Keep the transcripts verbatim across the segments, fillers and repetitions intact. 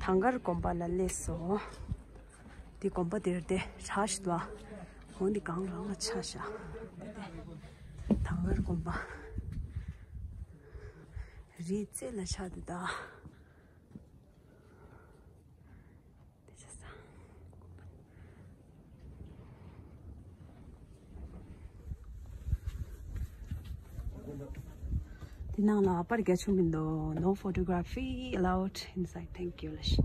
དང་དཀར་དགོན་པ་ལ་སླེབས་སོང་། འདི་དགོན་པ་འདིར་དེ་གྲྭ་ཞིག་འདུག་འོ་འདི་གང་རང་ལ་ཆ་བཞག་དང་དཀར་དགོན་པ་རི་རྩེ་ལ་ཆགས་འདུག་ད། དེ་ཆ་ས། དེ་ནང་ལ་པར་རྒྱག་ཆོག་མི་འདུག No photography allowed inside. Thank you ལ་ཤི།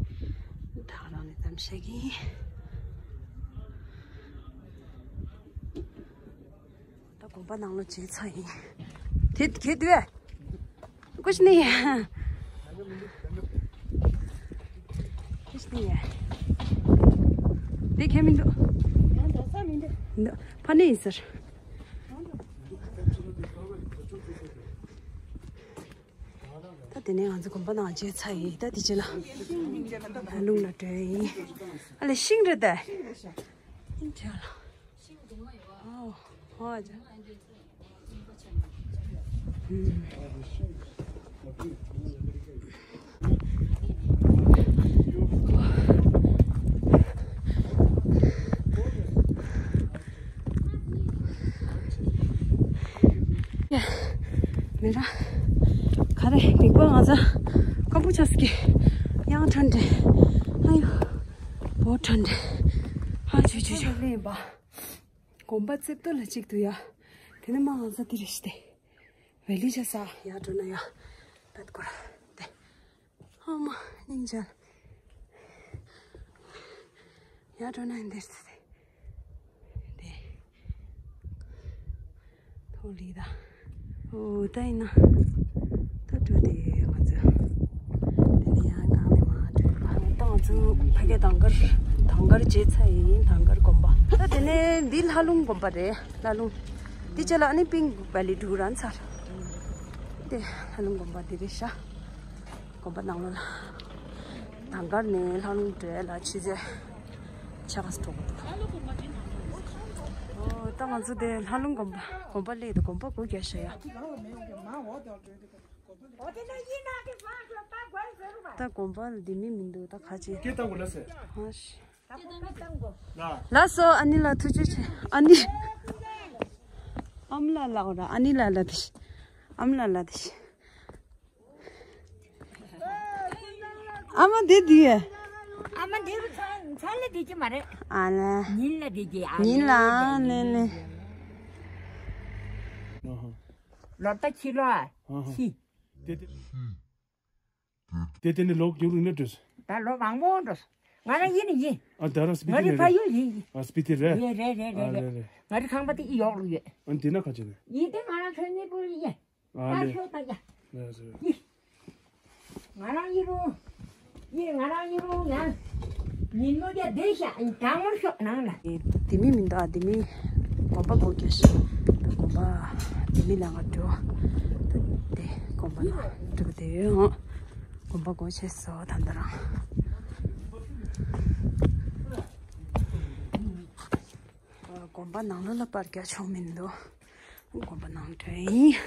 ད་རང་ནས་ཙམ་བཤད་གི། ད་དགོན་པ་ནང་ལ་བྱས་ཚར་ཡིན། དེ་གལ་དུས། कुछ नहीं है। कुछ नहीं है। देखिए Mindu. Mindu. Funny sir. ད་དེ་ནས་ང་ཚོ་དགོན་པ་ནང་བྱས་ཚར་ཡིན། ད་དེ་རྗེས་ལ་ལྷ་ལུང་ལ་འགྲོ་ཡིན། ཨ་ལེ་ཤིང་རེད་དེ། ཤིང་རེད་ལ། ཤིང་དུ་མ་ཡོད་ཨ། ཨོ་ཨོ་ཨ་ཅག་མི་ར། ག་རེ་མིག་པ་ང་ཚ་ཁ་བུ་ཆགས་ཀྱི་ཡང་ཁྲོན་འདྲེ། ཨ་ཡོ། བོ་ཁྲོན་འདྲེ། ཨ་ཆུ་ཆུ་ཆུ། དགོན་པ་རྩེ་ཏོ་ལ་གཅིག་ཏུ་ཡ། དེ་ནས་མ་ང་ཚ་དེ་རེ་ཤི་སྟེ། བེ་ལི་ཤ་ས་ཡ་འགྲོ་ན་ཡ། ད་དགོས་ར་དེ། ཨ་མ་སྙིང་རྗེ། ཡ་འགྲོ་ན་འདིར་ཚེ་དེ། ཐོག་ལི་ད། ཨོ་ད་ཡིན་ན། ད་འགྲོ་དེ་ང་ཚོ། དེ་ནས་ཡང་གང་ནས་མ་འགྲོ་བ། ད་ང་ཚོ་ཕ་གི་དང་དཀར། དང་དཀར་བྱས་ཚར་ཡིན། དང་དཀར་དགོན་པ། ད་དེ་ནས་འདི་ལྷ་ལུང་དགོན་པ་རེད། ལྷ་ལུང་། འདི་ཅ་ལག་ཨ་ནི་པིང་བ་ལི་འབྲུག་རང་ཚར། དེ་ལྷ་ལུང་དགོན་པ་འདི་རེད་ཤག་དགོན་པ་ནང་ལོགས་ལ། དང་དཀར་ནས་ལྷ་ལུང་བགྲོད་ལ་ཆུ་ཚོད་ཕྱེད་ཀ་ཙམ་འགྲོ་དགོས་འདུག་ཨོ་ད་ང་ཚོ་དེ་ལྷ་ལུང་དགོན་པ་དགོན་པ་སླེབས་འདུག་དགོན་པ་སྒོ་རྒྱག་ཤག་ཡ། ད་དགོན་པ་ལ་འདི་མི་མི་འདུག་ད་ག་ཅི། སྐད་བཏང་དགོས་ལ་ཟེར། ཨ་ཤི། ལགས་སོ། ཨ་ནི་ལ་ཐུགས་རྗེ་ཆེ། ཨ་ནི། ཨ་མ་ལགས་ལགས་ར། ཨ་ནི་ལགས་ལགས་དེ། ཨ་མ་ལགས་ལགས་དེ། ཨ་མ་དེ་དུས། ཨ་མ་དེ་རུ་ཚ་ཚ་ལ་བསྡད་ཀྱི་མ་རེད། ཨ་ལ། ཉིན་ལ་བསྡད་ཀྱི་ཨ་ཉིན་ལ་ནས་ནས། ལོ་ད་ཕྱི་ལོ་ཨ། ཕྱི། དེ་དེ། དེ་དེ་ནི་ལོག་རྒྱུག་རུང་ནི་འགྲོས། ད་ལོ་མང་པོ་འགྲོས། ང་རང་ཡིན་ནི་ཡིན། ཨ་ད་རང་སྤི་ཏི་ནས་རེད། ང་རི་ཕ་ཡུལ་ཡིན། ཨ་སྤི་ཏི་རེད། རེད་རེད་རེད་རེད་རེད། ང་རི་ཁང་པ་དེ་ཨི་ཡོག་ལུ་ཡོད། ཨ་འདི་ན་ཁ་ཅིག་རེད། ཡིན་དེ་ང་རང་ཁྱོད་གཉིས་པོ་ཡིན། ཨ་ཨ་ལེ། ཤོག་ད་ཡ། ལགས་སོ། ཡིན། ང་རང་ཡིན་རུང་། ཡིན་ང་རང་ཡིན་རུང་ཡང་། ཉིན་མོ་རྒྱ་བསྡད་ཤག་གྲང་མོར་ཤོག་ནང་ལ། དེ་མི་མི་འདུག་དེ་མི་དགོན་པ་སྒོ་རྒྱག་ཤག་དགོན་པ་དེ་མི་ལ་ང་འགྲོ། དེ་དགོན་པ་ལ་འགྲོ་དེ་ཡོད། དགོན་པ་སྒོ་ཕྱེ་སོང་ད་ལྟ་རང་། དགོན་པ་ནང་ལོགས་ལ་པར་རྒྱག་ཆོག་མི་འདུག་དགོན་པ་ནང་འགྲོ་ཡིན།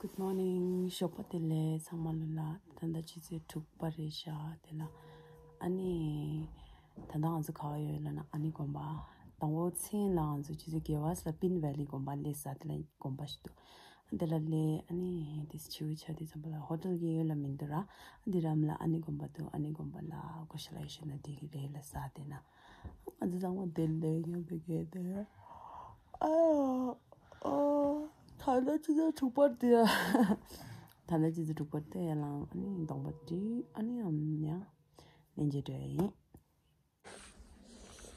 Good morning ཞོགས་པ་བདེ་ལེགས་ཚང་མ་ལོ་ལ། ད་ལྟ་ཆུ་ཚོད་དྲུག་པ་རེད་ཤག་དེ་ལ་ཨ་ནི། ད་ལྟ་ང་ཚོ་ག་བ་ཡོད་ལབ་ན་ཨ་ནི་དགོན་པ། དང་པོ་མཚན་ལ་ང་ཚོ་ཆུ་ཚོད་བརྒྱད་པ་ལ་པིན་ཝེ་ལི་དགོན་པ་སླེབས་ས་དེ་ལ་དགོན་པ་ཞིག་འདུག་དེ་ལ་སླེབས་ཨ་ནི་དེ་ཆུ་བོ་ཆ་དེ་ཚང་པ་ལ་ཧོ་ཊེལ་གི་ཡོད་ལ་མི་འདུག་ར། འདི་རམ་ལ་ཨ་ནི་དགོན་པ་འདུག་ཨ་ནི་དགོན་པ་ལ་སྒོ་ཕྱི་ལ་ཡོད་ཤེ་ན་དེ་གི་རེད་ལ་ས་དེ་ན། ང་ཚོ་ཚང་མ་དེ་ལས་ཡོང་བའི་གེ་དེ། ཨ་ཨ་ད་ལྟ་ཆུ་ཚོད་དྲུག་པར་དེ། ད་ལྟ་ཆུ་ཚོད་དྲུག་པར་དེ་ཡ་ལང་ཨ་ནི་གདོང་པ་འདི་ཨ་ནི་ཨམ་ཡ་ལན་ཇེ་འགྲོ་ཡ་ཡིན།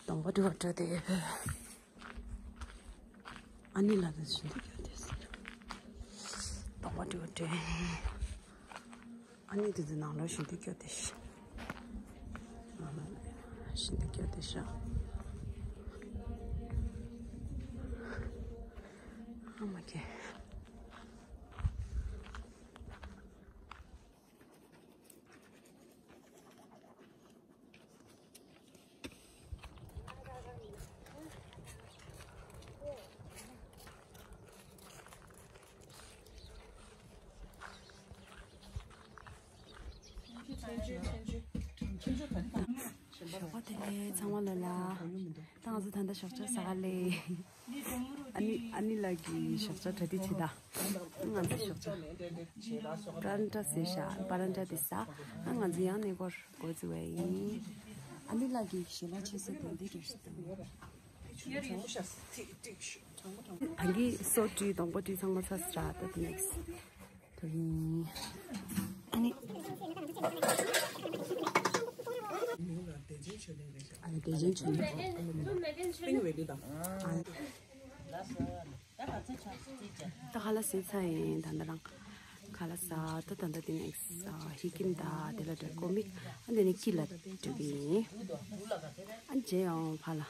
གདོང་པ་འདི་བ་འགྲོ་དེ་ཡོད་པས། ཨ་ནི་ལ་དུ་བཞིན་དུ་འགྱོ་དེ། གདོང་པ་འདི་བ་འགྲོ་ཡ་ཡིན། ཨ་ནི་དེ་ཚོ་ནང་ལོགས་ཤིག་འདི་སྐྱོ་དེ་ཤི། ནང་ལོགས་ཤིག་འདི་སྐྱོ་དེ་ཤ། ཨ་མ་ཁྱེད། Thank you, thank you, thank you. ཨོ་དེ་ལས་ཚང་མ་ལོ་ལ། ད་ང་ཚོ་ད་ལྟ་ཞོགས་ཇ་ཟ་ག་ལས། ཨ་ནི་ཨ་ནི་ལགས་ཀྱིས་ཞོགས་ཇ་གྲ་སྒྲིག་བྱེད་ད། ང་ཚོ་ཞོགས་ཇ་པ་རན་ཏྲ་ཟེར་ཤག་པ་རན་ཏྲ་དེ་ཟ། ཨ་ང་ཚོ་ཡང་གནས་སྐོར་འགོ་བཙུགས་པ་ཡིན། ཨ་ནི་ལགས་ཀྱིས་ཞལ་ལག་མཆོད་ས་དེ་འདི་རེད་ཤག་ད་གིན་སོ་བཀྲུས་གདོང་པ་བཀྲུས་ཚང་མ་ཚར་ཤག་ད་དེ་ནེགས་ད་གིན་ཨ་ནི་ཨ་ནི་བདེ་ཆེན་ཆོས་གླིང་། ཨ་ནི། ད་ཁ་ལག་ཟས་ཚར་ཡིན། ད་ལྟ་རང་ཁ་ལག་ཟ། ད་ད་ལྟ་དེ་ནེགས་ཧི་ཀིན་ད་དེ་ལ་འགྲོ་གོ་མིག་ཨ་དེ་ནས་ཀི་ལ་འགྲོ་གི་ཡིན། ཨ་མཇལ་ཡོང་ཕ་ལ།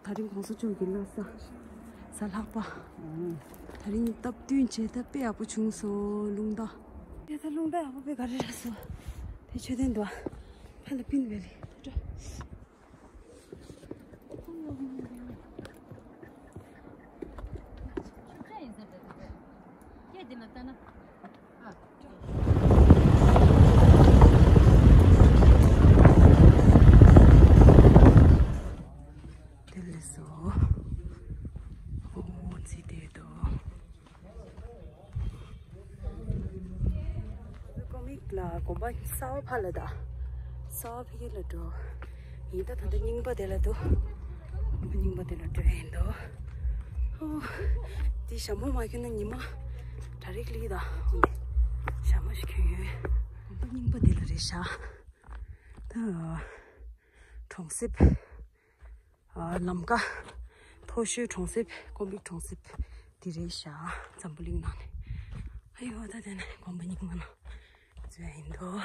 ད་རིང་གོང་ས་མཆོག་གི་བླ་གཟའ་གཟའ་ལྷག་པ། ད་རིང་སྟབས་བསྟུན་བྱས་ད་དཔེ་ཡག་པོ་བྱུང་སོང་རླུང་རྟ། དེ་ད་རླུང་རྟ་ཡག་པོ་དཔེ་ག་རེ་རག་སོང་། དེ་མཆོད་རྟེན་འདུག་ཕ་ལ་པིན་བེ་རི། དེ་ལས་སོ། ཨོ་ཙི་དེ་དོ། ཀོ་མིག་ལ་དགོན་པ་གསར་པ་ཕ་ལ་ད། གསར་པ་ཕ་གི་ལ་འགྲོ། ཡིན་ད་ད་ལྟ་རྙིང་པ་དེ་ལ་འདུག་རྙིང་པ་དེ་ལ་འགྲོ་ཡིན་འདུག་ཨོ། དེ་ཞྭ་མོ་མ་གྱོན་ན་ཉི་མ་གྲ་རིག་ལི་ད། ཞྭ་མོ་ཞིག་གྱོན་ཡོད། དགོན་པ་རྙིང་པ་དེ་ལ་རེད་ཤག་ད་གྲོང་གསེབ། ལམ་ཀ་མཐོ་ཤོས་གྲོང་གསེབ། ཀོ་མིག་གྲོང་གསེབ་འདི་རེད་ཤག་འཛམ་བུ་གླིང་ནང་ནས། ཨ་ཡོ་ད་དེ་ནས་དགོན་པ་རྙིང་པ་ནང་འཛུལ་ཡ་ཡིན་འདུག་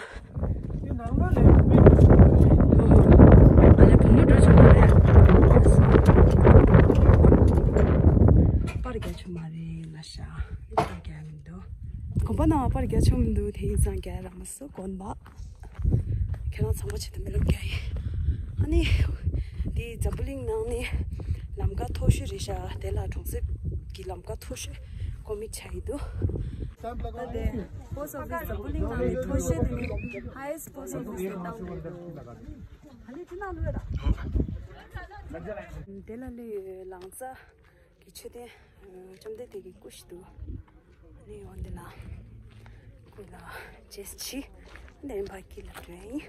དེ་ནང་ལོགས་ལ་དཔེ་མི་སྲིད་པ་རེད། ཨ་ལེ་བུ་མོ་འགྲོ་ཆོག་མ་རེད། པར་རྒྱག་ཆོག་མ་རེད་ལབ་ཤག་པར་རྒྱག་མི་འདུག་དགོན་པ་ནང་པར་རྒྱག་ཆོག་མི་འདུག་དེ་ཡིན་ཙང་རྒྱག་རག་མ་སོང་དགོན་པ། ཁྱེད་རང་ཚང་མ་ཆེད་དུ་མི་ལབ་རྒྱུ་ཡིན། ཨ་ནི། འདི་འཛམ་བུ་གླིང་ནང་ནས་ལམ་ཀ་མཐོ་ཤོས་རེད་ཤག་དེ་ལ་གྲོང་གསེབ་ཀྱི་ལམ་ཀ་མཐོ་ཤོས་ཀོ་མིག་ཆགས་ཡི་འདུག་ད་དེ་པོ་སི་ཊི་ཨོ་ཕི་སི་འཛམ་བུ་གླིང་ནང་ནས་མཐོ་ཤོས་དེ་ནི་ཧའེ་སི་ཊི་པོ་སི་ཊི་ཨོ་ཕི་སི་དེ་བཏང་དགོས་འདུག་ཨ་ནི་དེ་ནང་ལུས་ཡོད་ད། དེ་ལ་ལུས་ཡོད་ལང་ཚ། གི་མཆོད་རྟེན། བཅོམ་ལྡན་འདས་ཀྱི་སྐུ་ཞིག་འདུག་ཨ་ནི་འོ་འདི་ལ་སྐུ་ལ་རྗེས་ཕྱི་འདི་རིམ་པ་དཀྱིལ་ལ་འགྲོ་ཡིན།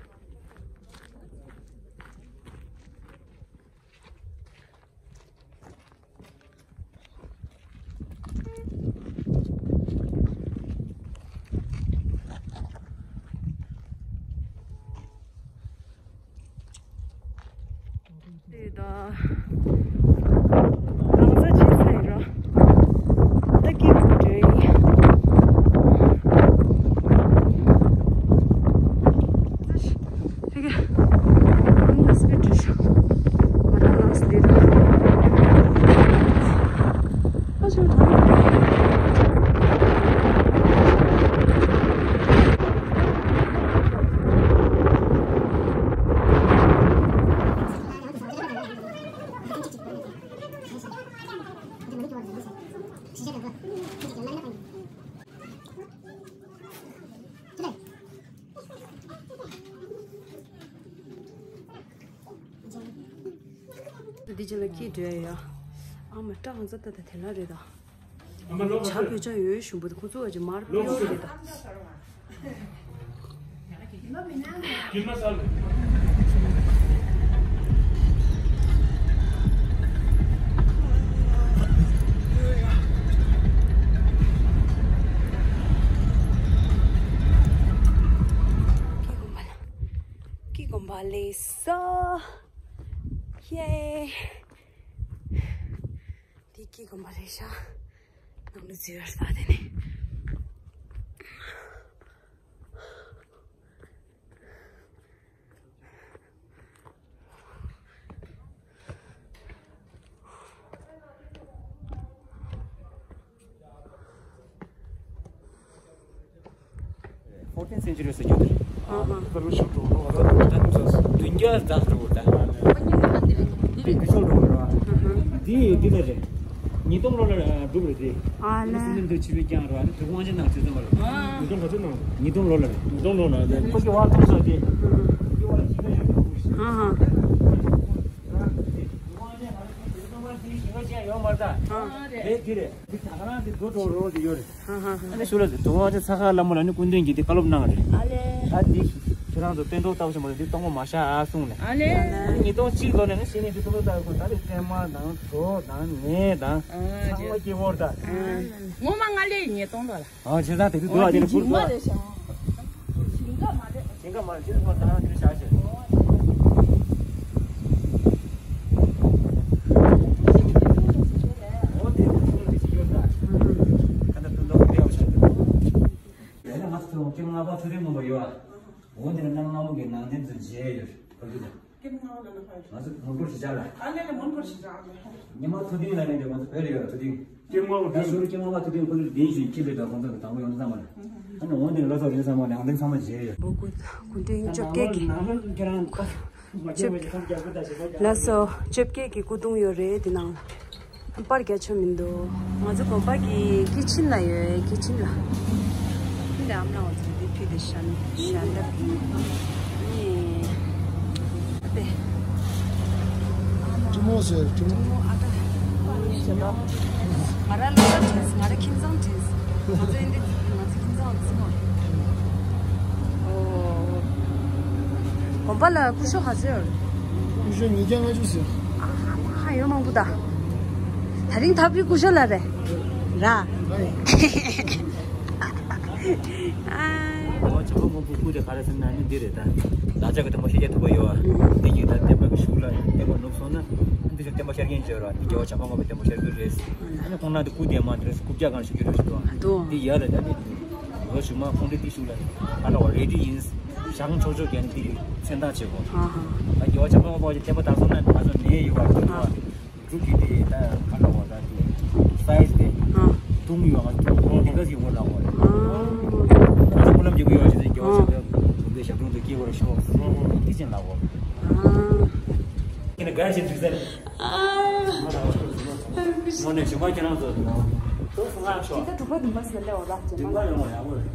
དེ་ད་རང་ས་ཇི་ཚ་ཡིན་ར། ད་སྐྱིད་པོ་འདྲ་ཡིན། དེ་ག་རང་ལ་སྤེ་འདྲ་ཤག་ང་རང་ལ་སྤེ་འདྲ། ཨ་ཅག་ད། འདི་ཅི་ལ་ཁྱི་འདྲ་ཡ། ཨ་མ་སྐྲ་ང་ཚོ་ད་ལྟ་དེ་ལ་རེད་ད། བྱ་བོད་ཅག་ཡོད་ཞུམ་པོ་དེ་ཁོ་ཚོ་བ་ཅི་མར་པིའོ་རེད་ད། ཀི་དགོན་པ་ལས་སོ། ཡེ། འདི་ཀི་དགོན་པ་རེད་ཤག་ནང་ལ་འཛུལ་བར་ས་དེ་ནས། ཕོར་ཊིན་སེན་ཅུ་རི་ཟེར་རྒྱུ་དེ་རེད། ཨ་ཧ། བདུན་བརྒྱ་ཟླ་དྲུག་དང་། འདི་འདི་ལ་རེད། ཉིས་སྟོང་ལོ་ལ་འགྲུབ་རེད་དེ། ཨ་ལེ། སི་ནིམ་དུ་ཆི་བའི་ཀྱང་ར་ནི་དུ་ཝང་ཅན་ནང་ཆུ་ཚང་བ་རེད། ཉིས་སྟོང་ག་ཚོད་ནང་། ཉིས་སྟོང་ལོ་ལ་རེད། ཉིས་སྟོང་ལོ་ལ་རེད། ཁོ་གི་བར་ཐོག་ས་དེ། ཨ་ཧ། དུ་ཝང་ཅན་ང་ཚོ་དུ་ཝང་ཅན་ཡོད་མ་རེད་ད། ཨ་རེད། དེ་རེད། འདི་ད་ག་རང་འདི་རྡོ་གྲོག་རོག་འདི་ཡོད་རེད། ཨ་ནི་ཞུ་ལ་དུ་ཝང་ཅན་ཚ་ཁ་ལ་མོ་ལ་ནི་སྐུ་མདུན་གྱིས་འདི་བཀའ་སློབ་གནང་རེད། ཨ་ལེ། ད་འདི་ཁྱེད་རང་ཚོ་སྟོན་ཐོག་ལྟ་བུ་ཞིག་མ་རེད། འདི་གཏོང་སྒོ་མ་བཞག་ཨ་གསུངས་ནས། ཨ་ལེ། ཉིས་སྟོང་གཅིག་ལོ་ནས་ནི་ཤེས་ནས་འདི་གཏོང་ཐོག་ལྟ་བུ་ཁོ་ད་རེད། ཚེར་མ་དང་གྲོ་དང་ནས་དང་ཚང་མ་སྐྱེ་བོར་ད། ངོ་མ་ང་ལས་ཉིས་སྟོང་ལོ་ལ། ཨ་བྱས་ཙང་དེ་དུས་དུ་བ་དེ་ནི་བུར་དུ་བ། ཞིང་ཁ་མ་རེད། ཞིང་ཁ་མ་རེད། ཞིང་ཁ་ད་རང་དེ་བཞག་བྱས། འོ་དེ་དུ་བ་དེ་ཞིག་ཡོད་ད། ཁ་ད་དུ་འདོག་དེ་ཡག་ཤོས་དེ། ཡང་ན་ང་ཚོ་ཀེམ་ལྔ་པ་ཚུལ་ཁྲིམས་མགོན་པོ་ཡོད་ཨ། འོ་དེ་ནི་གནམ་སྔ་མོ་གི་ནང་བསྟན་ཚོ་མཇལ་ཡོད་ཕ་གི་ལ། ཀེམ་ལྔ་པ་ལ་ན་ཕ་ཡོད། ང་ཚོ་མོན་གྷོར་གཞིས་ཆགས་ལ། ཨ་ལེ་ལེ་མོན་གྷོར་གཞིས་ཆགས་ལ། ཉི་མ་ཐུ་ཐིང་ལ་ནི་འདི་ང་ཚོ་བོད་ལ་ཡོད་ར་ཐུ་ཐིང་། ཀེམ་ལྔ་པ་ད་ཞུ་རུ་ཀེམ་ལྔ་པ་ཐུ་ཐིང་ཁོ་ཚོ་བདེན་ཞིང་ཁྱི་ལས་ད་ཁོང་ཚོ་གི་དང་པོ་ཡོང་ཚང་མ་རེད། ཨ་ནི་འོ་དེ་ནི་ལ་ཚོ་རེད་ཚང་མ་ནང་བསྟན་ཚང་མ་མཇལ་ཡོད། སྐུ་མདུན་བཅོ་བརྒྱད་ཀྱི། ནང་ཁྱེད་རང་ལགས་སོ། བཅོ་བརྒྱད་ཀྱི་སྐུ་གདུང་ཡོད་རེད་དེ་ནང་ལ། པར་རྒྱ་ཆེ་མི་འདུག་ང་ཚོ་དགོན་པ་གི་ཀི་ཆེན་ལ་ཡོད། ཀི་ཆེན་ལ། འདི་ཨ་མ་ལགས་ང་ཚོ་འདི་ཕུད་དེ་ཤན་ཤན་ལབ་ནི། ཨ་ཏེ། ཀྲི་མོ་ཟེར་ཀྲི་མོ། ཨ་ཏ། ང་ར་ལ་ལ་བྲིས། ང་ར་ཁྱིམ་ཚང་བྲིས། ང་ཚོ་ཨིན་དི་ང་ཚོ་ཁྱིམ་ཚང་བརྩི་མ། ཨོ། དགོན་པ་ལ་སྐུ་ཞབས་ག་ཚོད་ཡོད་རེད། སྐུ་ཞབས་ཉིས་བརྒྱ་ལྔ་བཅུ་ཟེར། ཨ་ཡོད་མང་པོ་ད། ད་རིང་ཐབ་རི་སྐུ་ཞབས་ལ་རེད། ར། ཨ་ཡ། ཨ། ཨོ་བྱམས་པ་མགོན་པོའི་སྐུ་དེ་ག་རེ་ཟེར་ན་ནི་འདི་རེད་ད། བདག་ཅག་གི་སྟོན་པ་ཤཱཀྱ་ཐུབ་པ་ཡོད་བ། འདི་གིས་ད་བསྟན་པ་གི་གཞུང་ལ་བསྟན་པ་ནུབ་སོང་ན། འདི་ཚོ་བསྟན་པ་ཤར་མཁན་བྱོས་ར། འདི་རྒྱལ་བ་བྱམས་པ་མགོན་པོའི་བསྟན་པ་ཤར་རྒྱུ་རེད། ཨ་ནི་ཁོང་རྣམ་འདི་སྐུ་དེ་མ་འདི་རེད། སྐུ་བཀྱག་གང་ཞིག་རྒྱུ་རེད་ཞུ་དོ། འདི་ཡར་ལ་ད་འདི། ལོ་ཞུ་མ་ཁོང་འདི་འདི་ཞུ་ལ། ག་ལ་བ་རེ་ཌི་ཡིན། ཞང་ཆོག་ཆོག་གན་འདི་གི་མཚན་རྟགས་བྱེད་དགོས། ཨ་ཧ། ད་རྒྱལ་བ་བྱམས་པ་མགོན་པོ་ཅིག་བསྟན་པ་དར་སོང་ན་ང་ཚོ་ནད་ཡོད་བ་འདུག་བ། འབྲུ་གི་དེ་ད་ག་ལ་བ་ད་དེ་སའི་ཛི་དེ་ཨ། དུང་ཡོད་ང་དུང་དུང་དེ་ག་ཞིག་ཡོང་ལ་བ། ཨ། ང་ཚོ་སྨོན་ལམ་རྒྱག་གི་ཡོད་ཞེས་རྒྱལ་བ་བྱམས་པ་མགོན་པོའི་ཞབས་དྲུང་དུ་སྐྱེ་བར་ཤོག་དེ་ཅན་ལ་བ། ཨ། ཁྱེད་ནས་ག་ཞིག་འགྲིག་ས་རེད། ཨ། ནོ་ནས་ཞུ་མ་ཁྱེད་རང་ཚོ་ནོ། ཏོག་ཙམ་ང་ཤོག་ད་གྲུ་པ་དུ་མ་ཟེར་ལེ་འོ་རག་ཅན་མ་ལ་ཡོང་བ་ཡག་པོ་རེད།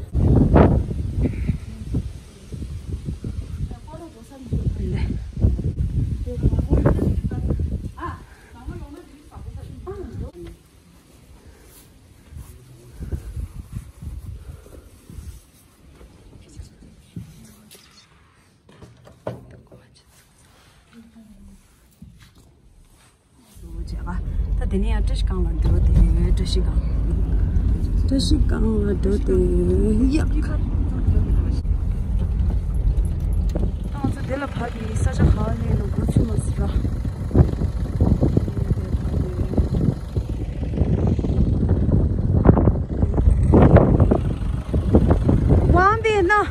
ད་དེ་ནས་ཡང་བཀྲ་ཤིས་སྒང་ལ་འགྲོ་དེ་ཡོད། བཀྲ་ཤིས་སྒང་། བཀྲ་ཤིས་སྒང་ལ་འགྲོ་དེ་ཡོད་ཡ། ད་ང་ཚོ་དེ་ལ་ཕ་གི་ས་ཆ་ག་ལས་ནོ་གོ་ཆུ་མ་སི་ར། वहाँ भी है ना?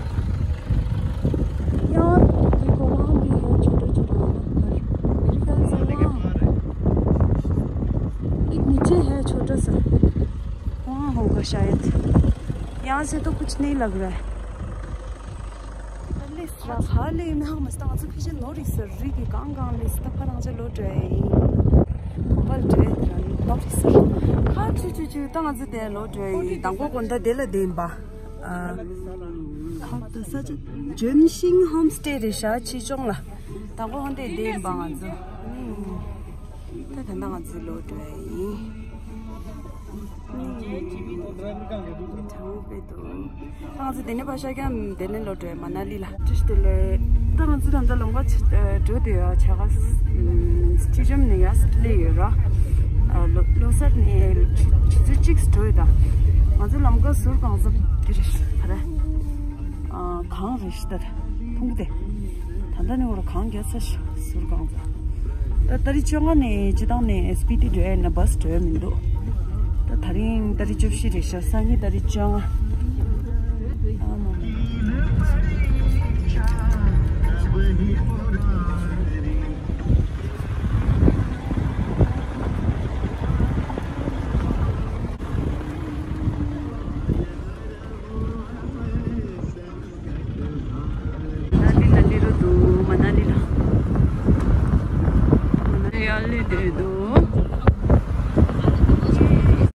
यार, देखो, वहाँ भी है, छोटा-छोटा वाला घर। मेरे ख्याल से वहाँ। एक नीचे है, छोटा सा। वहाँ होगा शायद। यहाँ से तो कुछ नहीं लग रहा है। ལས་ས་ཧ་ལས་ན་མ་སྟངས་ཚོ་ཕི་ཤེ་ལོ་རི་སར་རི་གི་གང་གང་ལས་ས་ད་ཕ་རང་ཅག་ལོ་དྲེ་ཡིན། ཁོ་པལ་དྲེ་དེ་རང་ལོ་རི་སར་ཁ་ཆུ་ཆུ་ཆུ་ད་ང་ཚོ་དེ་ལོ་དྲེ་ཡིན། དང་པོ་དགོན་ད་དེ་ལ་བསྡད་ཡིན་པ། ཨ་ཁ་ད་ས་ཆ་ལྗོན་ཤིང་ཧོམ་སྟེ་རེད་ཤག་ཆེ་ཆུང་ལ། དང་པོ་ཧོན་དེ་བསྡད་ཡིན་པ་ང་ཚོ། ད་ད་ལྟ་ང་ཚོའི་ལོ་དྲོ་ཡིན། གྲང་པོ་དཔེ་འདུག་ད་ང་ཚོ་དེ་ནས་ཕར་ཤར་ཀྱང་དེ་ནས་ལོ་དྲོ་ཡིན་མ་ན་ལི་ལ། བཀྲ་ཤིས་བདེ་ལེགས། ད་ང་ཚོ་ད་ལྟ་ལུང་པ་འགྲོ་དུས་ཡ་བྱ་དགའ་སྤྱི་འཇམ་ནས་ཡར་སླེབས་ཡོད་ར། ལོ་ལོ་གསར་ནས་ཆུ་ཆུ་ཚོད་གཅིག་འགྲོ་ཡོད་ད། ང་ཚོ་ལམ་ཁ་ཟུར་གང་ས་དེ་རེད་ད་ར། གངས་རེད་ཤི་ད་ར། ཕུང་པོ་དེ། ད་ལྟ་ནི་འོ་ར་གངས་རྒྱག་ཚར་ཤག་ཟུར་གངས་ཚ། ད་ཏ་རིག་བཅོ་ལྔ་ནས་སྤྱི་བཏང་ནས་སི་པི་ཏི་འགྲོ་ཡ་ན་བྷ་སི་འགྲོ་ཡ་མི་འདུག་ད་ད་རིང་ཏ་རིག་བཅུ་བཞི་རེད་ཤག་སང་ཉིན་ཏ་རིག་བཅོ་ལྔ། ཨ་མ་མ།